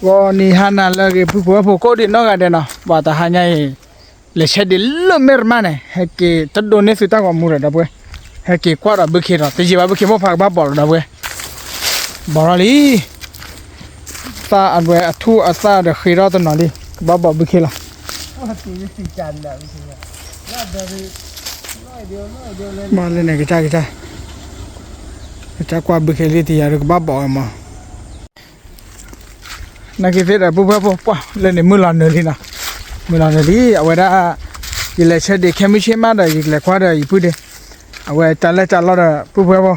ဂီၤနံၤဟါနၤလၢအဂ့ၤ ပုၢ်ဖိဝဲၢ်ဖိကိးဒံးနီၢ်ဂၤဒဲးနီၤ, ဘၣ်တဟါညါအံၤ လဲၤဆဲဒံးလၢမဲၢ်တမၣ်န့ၣ် ဟဲက့ၤတဒိးန့ၢ်သုတၢ်ဂီၤမူဒီး ဒီပုၢ်ဝဲၢ်, ဟဲက့ၤကွၢ်ဒီးဘုခ့ဒီး တယံာ်ဘၣ် ဘုခ့မိၢ်ဖးကဘၣ်ဘီၣ်လီၤ ဒီပုၢ်ဝဲၢ်, ဘီၣ်ထီၣ်လံ, သၣ်အဝဲအထူၣ်အသၣ်ဒီးဃ့ထီၣ်တနီၤလံ, ကဘၣ်ဘီၣ်ဘုခ့လီၤ. မ့ၢ်လၢန့ၣ် ကစၢ်ကစၢ်, ကစၢ်ကွၢ်ဘုခ့လံ တယံာ်ဒီးကဘၣ်ဘီၣ်ဝဲမး. နာ်က့ၤသ့ၣ်ဒီး ပုၢ်ဖိဝဲၢ်ဖိ ပှၢ်လၢန့ၣ် မုၢ်လီၤနုာ်လံနီၤ, မုၢ်လီၤနုာ်လံ အဝဲဒၣ်, ယလဲၤဆဲဒံးခဲမုၢ်ဆ့ၣ်မးဒီး ယကလဲၤကွၢ်ဒီးယပုၢ်ဒ့, အဝဲတၢ်လၢတၢ်လီၢ်ဒီး ပုၢ်ဖိဝဲၢ်ဖိ,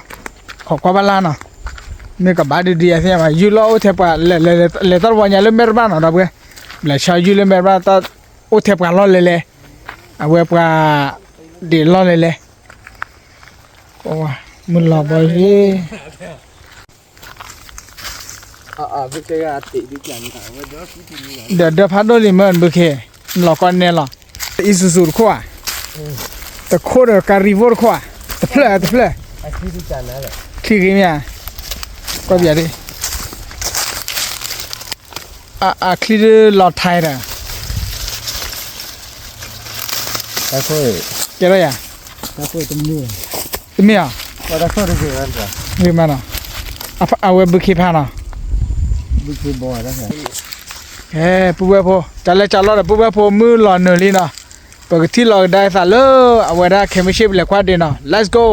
ခိးကွၢ်ဘၣ်လၢနီၤ, မ့ၢ်ကဘၣ်ဒုးဒုးယၤသ့ၣ်ညါဘၣ် ယုၢ်လီၢ်အိၣ်ထဲပှၤ, လဲၤတၢ်တဝီညါလၢမဲၢ်တဘၣ်နီၤ ဒီပုၢ်ဝဲၢ်, ဘျဲးဆါယုၢ်လၢမဲၢ်တဘၣ် တၢ်အိၣ်ထဲပှၤလီၢ်လဲၤလဲၤ, အဝဲပှၤဒ့းလီၢ်လဲၤလဲၤ, မုၢ်လီၤဘီၣ်လံ ဒီးဒၢဖးဒိၣ်လံမ့ၢ်ဘုခ့, လီၤကီနဲလီၤ, Isuzu တခိၣ်ဧါ, တခိၣ်ဒီး Carnival တခိၣ်ဧါ, တဖျၢၣ်တဖျၢၣ်, ချံဂ့ၤမ့ၢ်ဧါ, ကွၢ်ပယၤဒ်, အချံဒ်လီၤထဲဒီး, ကဲထီၣ်ယၤ, တမ့ၢ်ဧါ, ဂ့ၤမးနီၤ, အဝဲဘုခ့ဖးနီၤ, ပုၢ်ဝဲၢ်ဖိ, တၢ်လၢတၢ်လီၢ်ဒီး ပုၢ်ဝဲၢ်ဖိ မုၢ်လီၤနုာ်လံနီၤ, ပကထံၣ်လီၤကဒါအသးလၢ အဝဲဒၣ်ခဲမုၢ်ဆ့ၣ် ပလဲၤကွၢ်ဒ့နီၤ let's go.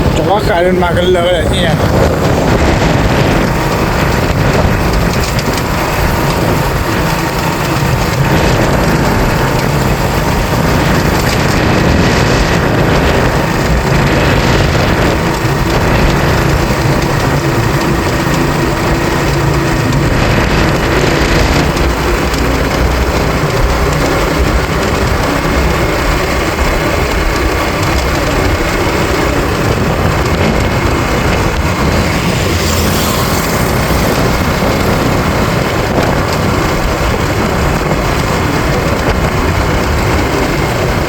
ကီၢ်ဃာ်ဒ်မၤကလၢာ်ဝဲဒၣ်, ပှၤလၢဂၤသီဒီပုၢ်ဝဲၢ်ဖိတနံၤညါ ပလဲၤ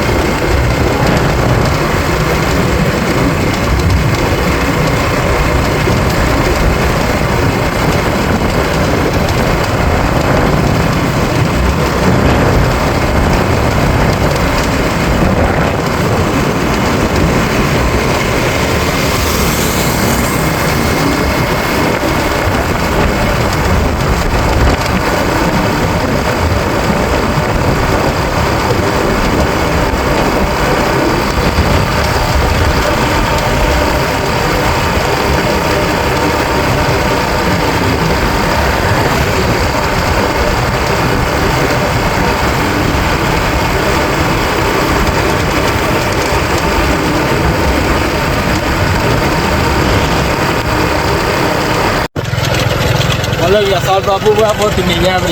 ကွၢ်ပဒ့ၣ်နီၤ လၢပကဆဲး, မုၢ်ထီၣ်ဒိ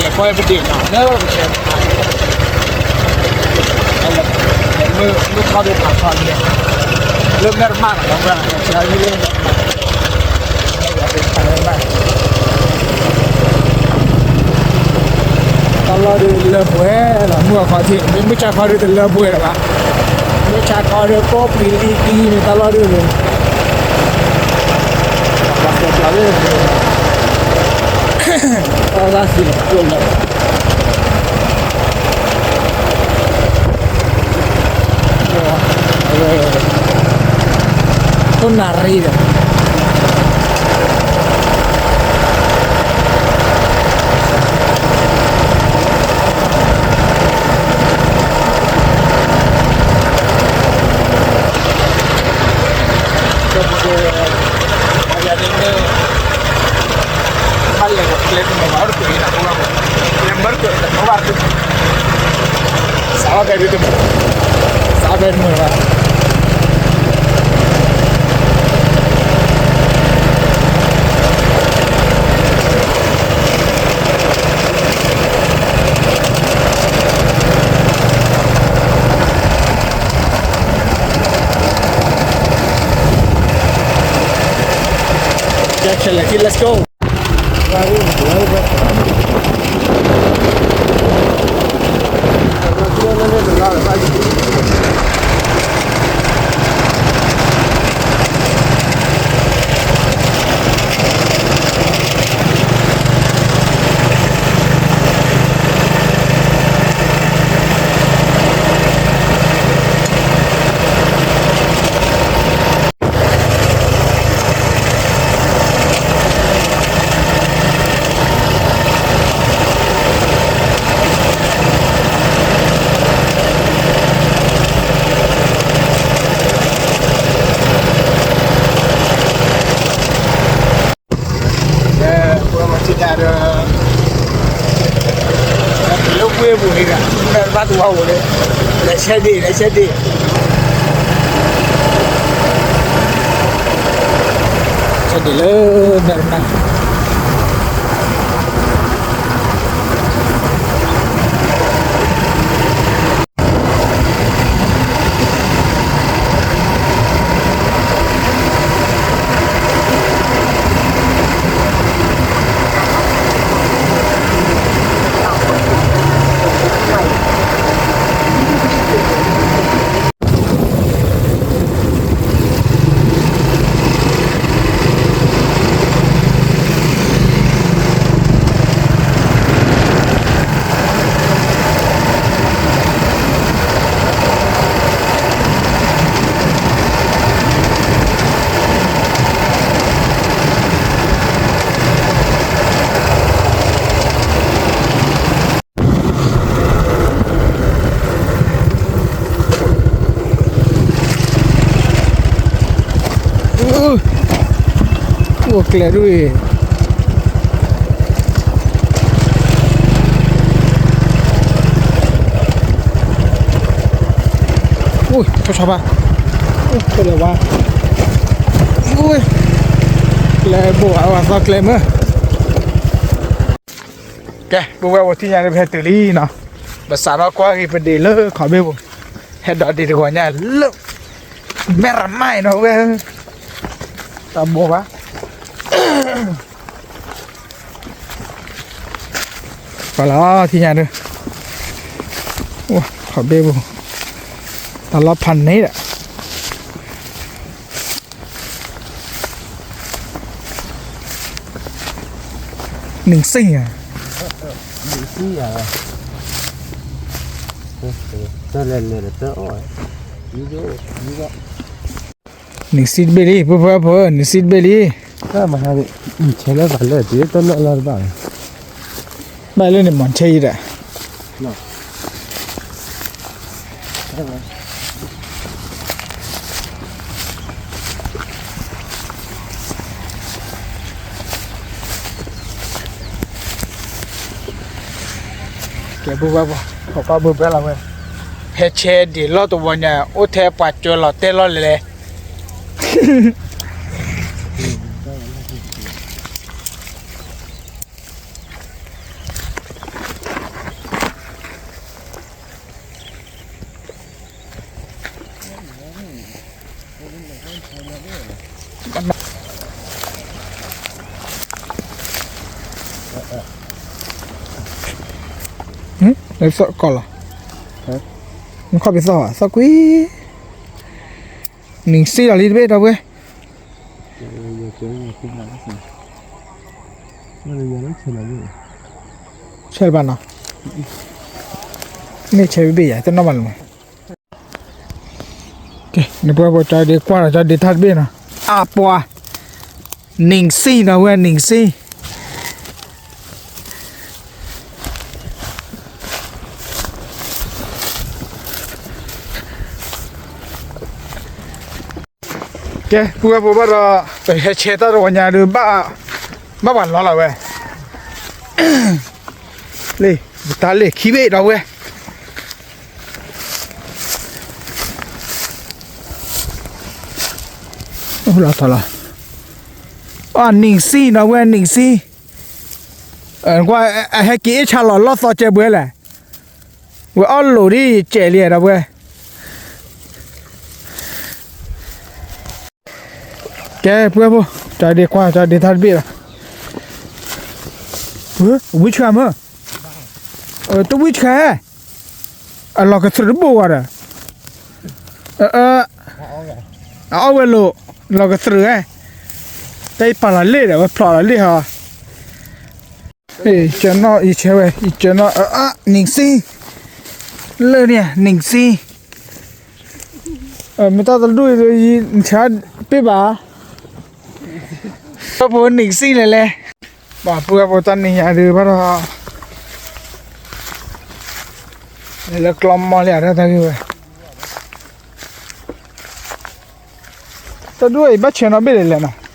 ၣ်ဖးထီလံ, လၢမဲာ်တမၣ်နီၤ ဆဲးလံလၢမဲာ်တမၣ် တၢ်လီၢ်ဒ်လၢပှဲၤလီၤ မုၢ်အခီၣ်ထံး မ့ၢ်မုၢ်ဆါခီဒ်တလၢပှဲၤလၢၤဘၣ်, မုၢ်ဆါခီဒ်ကိးပှံၤလံကံန့ၣ် တၢ်လီၢ်ဒ်န့ၣ်, ပှၤစဲးကျီလၢပှဲၤ, တၢ်လီၢ်စံးလီၤကျိလၢ အဝဲ ခိၣ်နၢ်ရံဒီး ကဲခဲလၢာ်ခံ let's go. တၢ်လီၢ်ဒ်လၢပှဲၤ, တၢ်လီၢ်ဒ်လၢပှဲၤ, ဝါဝဲ, လဲၤဆဲဒ့ၣ် လဲၤဆဲဒ့ၣ်, ဆဲဒ့ၣ်လၢ မဲၢ်ရမါ အိၣ်ကျဲဒ်အံၤ, အိၣ်ဆီဆီဘၣ်, အိၣ်ဖဲလဲၣ်ဝါ, အိၣ်, ကျဲဘိၣ်အဝဲသီကျဲမ့ၢ် ကဲ ပုၢ်ဝဲၢ်ဖိ ထံၣ်ညါဒုး ပဟဲတုၤလံနီၤ, ပစးထီၣ်ကွၢ်က့ၤပဒ့ၣ်လၢခီဘ့ၣ်ပူၤ, ဟဲဒိးဒ့ၣ်တဂီၤညါလၢ မဲၢ်ရမါနီၤဝဲ, တၢ်ဘိၣ်ဘၣ်, ပှၤလီၤထံၣ်ညါဒုး, ခီဘ့ၣ်ပူၤ, တၢ်လီၤဖးန့ၣ်ဒီး နံၣ်စံၣ်ဧါ, နံၣ်စံၣ်ဧါ, တၢ်လဲၤလဲၤဒီးတၢ်အီၣ်, နံၣ်စံၣ်တဘ့ၣ်လံ ပုၢ်ဝဲၢ်ဖိ နံၣ်စံၣ်တဘ့ၣ်လံ, တၢ်မၤဟါန့ၣ်, ဆဲးလၢသးလၢတၢ်နီၢ်လီၢ်တဘၣ်, ဘၣ်လၢန့ၣ်မၤဆဲးအံၤဒီး ကဲ ပုၢ်ဝဲၢ်ဖိ ခိးကွၢ်ဘုဘဲလီၤဝဲ, ဟဲဆဲးဒ့ၣ်လီၢ်တဝီညါ အိၣ်ထဲပှၤကၢလီၤတဲာ်လီၤလဲၣ်လဲၣ် လၢသီၣ်ကီၢ်လီၤ, နခီၣ်ဖံးသီၣ်ဘၣ် သီၣ်ကွံာ်, နံၣ်စံၣ်လီၤလံတဘ့ၣ် ဒီပုၢ်ဝဲၢ်, ဆဲးလီၤဘၣ်နီၤ, မ့ၢ်ဆဲးဘ့ၣ်ယၤ တနီၣ်ဘၣ်လၢၤမး, ကဲ နပုၢ်ဝဲၢ်ဖိ ကၠီဒ့ကွၢ်ဒီး ကၠီဒ့ထါတဘ့ၣ်နီၤ, အပှၤ, နံၣ်စံၣ်နီၤဝဲ နံၣ်စံၣ် ကဲ ပုၢ်ဝဲၢ်ဖိဘၣ်ဒီး ပဟဲဆဲးတၢ်တဝီညါဒီး ဘၣ်, ဘၣ်ပှၤလီၤလီၤဝဲ, လံ, တၢ်လ့ၣ်ခံဘ့ၣ်ဒီပုၢ်ဝဲၢ်, လီၤထီၣ်လီၤ, အနံၣ်စံၣ်ဒီပုၢ်ဝဲၢ် နံၣ်စံၣ်, ကွၢ် အဟဲက့ၤအ့ၣ်ဆါလီၤလီၢ်သီကဲးပှဲၤလဲၣ်, ဝဲအီၣ်လိာ်ဒ်ယကဲးလံဒီပုၢ်ဝဲၢ်, ကဲ ပုၢ်ဝဲၢ်ဖိ ကၠီဒ့ကွၢ် ကၠီဒ့ထါတဘ့ၣ်လီၤ, ဝံဆှၢမ့ၢ်, တဝံဆှၢ, အလီၤကတြူာ်တဘိဝဲဒီး, အအီၣ်ဝဲလိာ်, လီၤကတြူာ်ဧဲ, တၢ်အံၤပာ်လီၤလ့ၣ်ဒီး ဝဲဖျိးလီၤလ့ၣ်ဟီ, ကၢနီၣ် ယဆဲးဝဲ ယကၢနီၣ် နံၣ်စံၣ်, လၢန့ၣ် နံၣ်စံၣ်, မ့ၢ်တၢ်တဒူၣ်အံၤ နဆါပ့ၢ်ဘၣ်, တၢ်ဖိနံၣ်စံၣ်လဲၣ်လဲၣ်, ဘၣ်ပုၢ်ဝဲၢ်ဖိ တၢ်နံၤညါဒုးဘၣ်ဒီး, လၢကျီမီလံ တၢ်တၢ်ဂ့ၢ်ဝဲ, တၢ်ဒူၣ်အံၤဘၣ်ဆဲးနီၣ်ဘ့ၣ်လဲၣ်လဲၣ်နီၤ.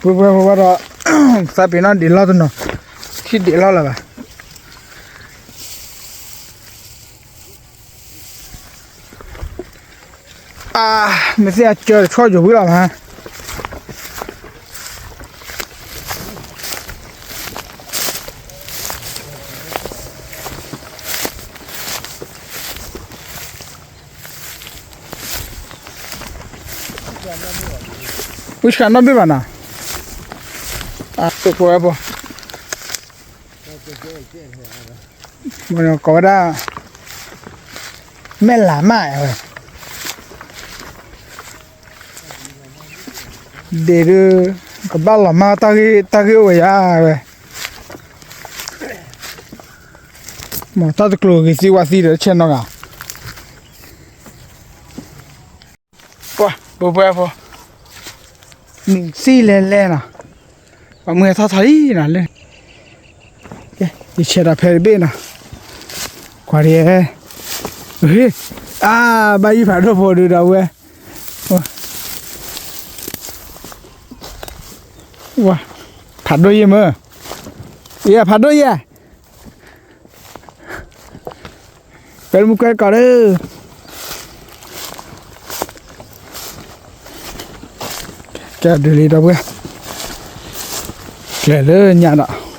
ပှဲၤပှဲၤဝဲဒီး သးပ့ၤနီၣ်ဒံးလီၢ်တနီၤ ထံၣ်ဒံးလီၢ်လၢၤဘၣ်. အါ မ့ၢ်သ့ၣ်အကၢတဆီၣ်ယိာ်ဝံၤလီၤမး ဝံၣ်ဆှးနီၣ်ဘ့ၣ်ဘၣ်နီၤ အသိးပဝဲပှၤ ကိးဝဲဒၣ် မဲၢ်လးမးဝဲ ဒ့ၣ်ဒုး ကဘၣ်လီၤမၢ်တၢ်ဂ့ၢ်အိၣ်ဝဲယၤဝဲ မ့ၢ်တၢ်တကျိၤဂ့ၤသံဝါသံဒီးဆဲးနီၢ်ဂၤ ပှၤ ပှဲၤပှဲၤဖိ နံၣ်သံလဲၤလဲၤနီၤ ပှၤမုၢ်ဟဲထီၣ်ထီၣ်လံနီၤလၢ ကဲ ယဆဲးဒီးဖဲတဘ့ၣ်နီၤ ကွၢ်ဒ် ဟ့ အါ ဘၣ်ယုၢ်ဖးဒိၣ်ဖိဒုးဒီးဝဲ ဝါ ဖးဒိၣ်ယဲၢ်မၢ ယဲၢ် ဖးဒိၣ်ယဲၢ် ကွဲမုၢ်ကွဲကီးလၢ ကဲဒုးလံဒီပုၢ်ဝဲၢ် ကျဲၤလၢညါဒီး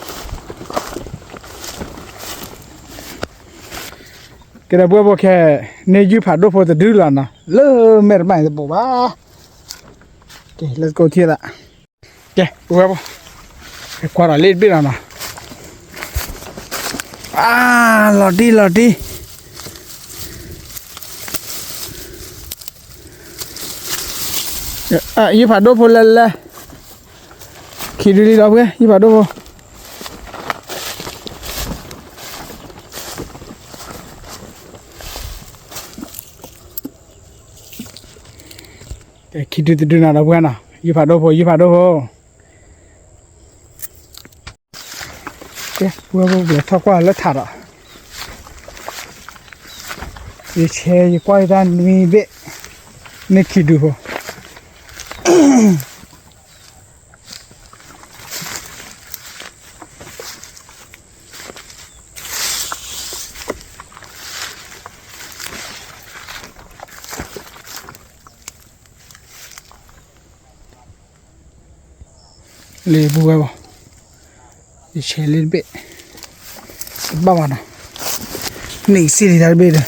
ကဲဒီပုၢ်ဝဲၢ်ဖိခဲ န့ၢ်ယုၢ်ဖးဒိၣ်ဖိတဒုလီၤနီၤ လၢမဲာ်တဘၣ်န့ၣ်တဘိးဘၣ် ကဲ let's go ထံၣ်သး ကဲ ပုၢ်ဝဲၢ်ဖိ ကွၢ်ဒီးလ့ၣ်တဘ့ၣ်လီၤနီၤ အါ လီၤတံၢ်လီၤတံၢ် ယုၢ်ဖးဒိၣ်ဖိလဲၤလဲၤ ခံဒုလံဒီပုၢ်ဝဲၢ် ယုၢ်ဖးဒိၣ်ဖိ ကဲ ခံဒုတဒုနီၤဒီပုၢ်ဝဲၢ်နီၤ ယုၢ်ဖးဒိၣ်ဖိ ယုၢ်ဖးဒိၣ်ဖိ ကဲ ပုၢ်ဝဲၢ်ဖိ ပလဲၤထီၣ်ကွၢ်လၢထးဒီး ယဆဲးယကွၢ်ယတၢ်နွံဘ့ၣ် န့ၢ်ခံဒုဖိ လ့ၣ်ပုၢ်ဝဲၢ်ဘၣ်, ယဆဲးလ့ၣ်တဘ့ၣ်, တဘၣ်ဘၣ်နီၤ, န့ၣ်စ့ၢ်လံတၢ်တဘ့ၣ်ဒီး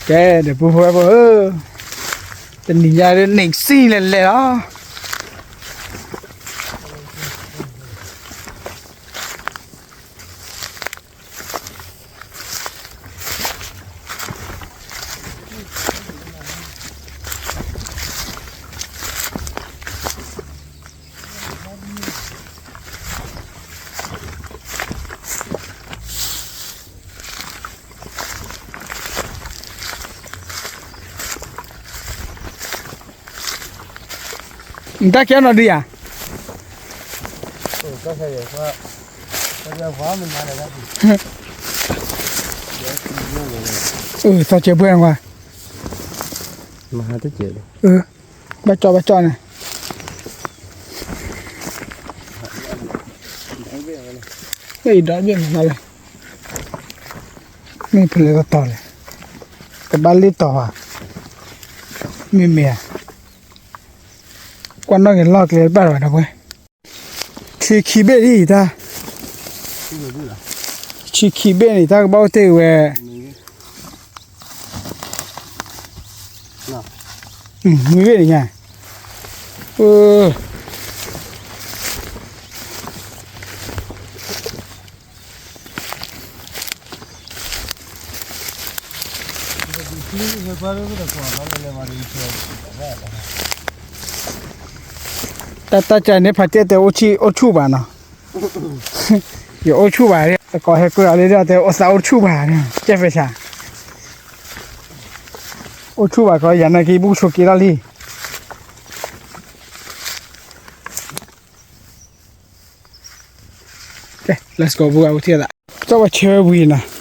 ကဲ ဒီပုၢ်ဝဲၢ်ဖိဧၢ, တနံၤညါဒ်န့ၣ်စ့ၢ်လဲၤလဲၤလီၤ. နတၢ်ကဲနီၤဒုးယၤ, သီကဲဘှဲၣ်နကွၢ်, ဘၣ်ကၠီဘၣ်ကၠီန့ၣ်, အံၤဒီးဘ့ၣ်မနုၤလဲၣ်, မ့ၢ်ဖဲလဲၣ်တတီၤလဲၣ်, တဘၣ်လ့ၣ်တီၤဘၣ်, မ့မ့ၢ်ဧါ, ကွၢ်နီၣ်က့ၤလီၢ်ကျဲတဘၣ်ဒီးဘၣ်ဒီးဝဲ, ဆံခံဘ့ၣ်ဒ်အံၤတၢ်, ဆံခံဘ့ၣ်န့ၣ် တၢ်ကဘၣ်အိၣ်တ့ၢ်ဝဲ နွံဘ့ၣ်န့ၣ်ညါ, အၢ, တၢ်တၢ်ကၢန့ၣ် ဖးကဲတဲအိၣ်ဆူၣ်ဘၣ်နီၤ, ယအိၣ်ဆူၣ်ဘၣ်, တကိးဟဲကွံာ်အီၤလံဒီး တဲအိၣ်သးအိၣ်ဆူၣ်ဘၣ်, ကဲဖဲဆၣ်, အိၣ်ဆူၣ်ဘၣ်ကီး ယၤနာ်က့ ဘူၣ်ဆိးက့လီၤလံ. ကဲ let's go ပူၤ အဝဲထံၣ်သး, ကၠီဝဲဆၢဝံၤနီၤ.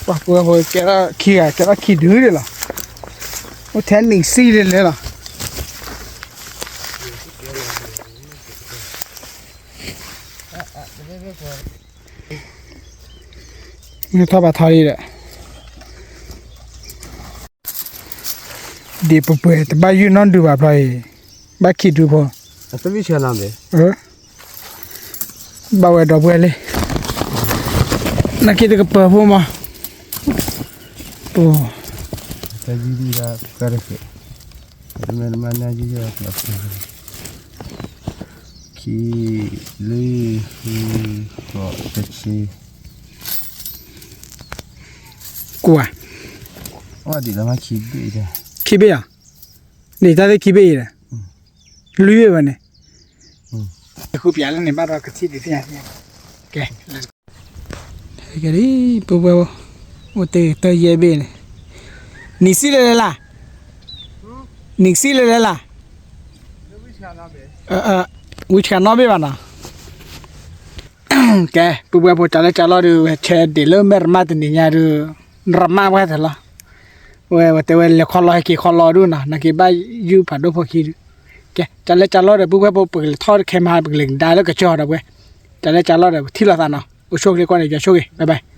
ပှၤပှၤကဲထီၣ်ခံဂၤ ကဲထီၣ်ခံဒုဒ်လီၤ, အိၣ်ထဲနံၣ်ဆံလၢလၢလီၤ. မ့ၢ်ထီၣ်ဘၣ်ထီလံဒီး, ဒ်ပပှဲၤ တဘၣ်ယုၢ်နီတဒုဘၣ်ဖျီအံၤ, ဘၣ်ခံဒုဖိ, ဘၣ်ဝဲဒီပုၢ်ဝဲၢ်လံ, နာ်က့တကပၤဖိမး, တယုၢ်ဒံးဒၣ် တမ့ၢ်တမ့ၢ် ခံ, လွံၢ်, ဃု, ဃိး, တဆံ, ကွၢ်, ခံဘ့ၣ်ဧါ, န့ၣ်တၢ်သ့ၣ်ခံဘ့ၣ်အံၤဒီး, လွံၢ်ဘ့ၣ်ဘၣ်န့ၣ်, ဃုပျးလၢန့ၣ်ဘၣ်ဒီးကထံၣ်ဒုးသ့ၣ်ညါ, ကဲ, ကဲလံ, ပဝဲ, အိၣ်တ့ၢ်တၢ်ယဲၢ်ဘ့ၣ်န့ၣ်, နံၣ်ဆံလၢလဲၣ်လၢ်, နံၣ်ဆံလၢလဲၣ်လၢ်, ဝံဆှးနီၣ်ဘ့ၣ်ဘၣ်နီၤ. ကဲ ပုၢ်ဝဲၢ်ဖိ တၢ်လၢတၢ်လီၢ်ဒုး ဝဲဆဲးဒ့ၣ်လၢမဲၢ်ရမၢ်တနံၤညါဒုး ရမၢ်ဝဲတလီၤ, ဝဲ ဝဲတဲဝဲလဲၤခီလီၤဟဲက့ၤခီလီၤဒုးနီၤ, နာ်က့ဘၣ်ယုၢ်ဖးဒိၣ်ဖိခံဒုး, ကဲ တၢ်လၢတၢ်လီၢ်ဒီး ပုၢ်ဝဲၢ်ဖိ ပကလဲၤထီၣ်ခဲမၤ ပကလဲၤကဒါလၢကစၢၢ်ဒီးဝဲ, တၢ်လၢတၢ်လီၢ်ဒီး ပထံၣ်လိာ်သးနီၤ, အိၣ်ဆူၣ်ချ့ကွၢ်န့ၣ် ယွၤဆိၣ်ဂ့ၤ bye bye.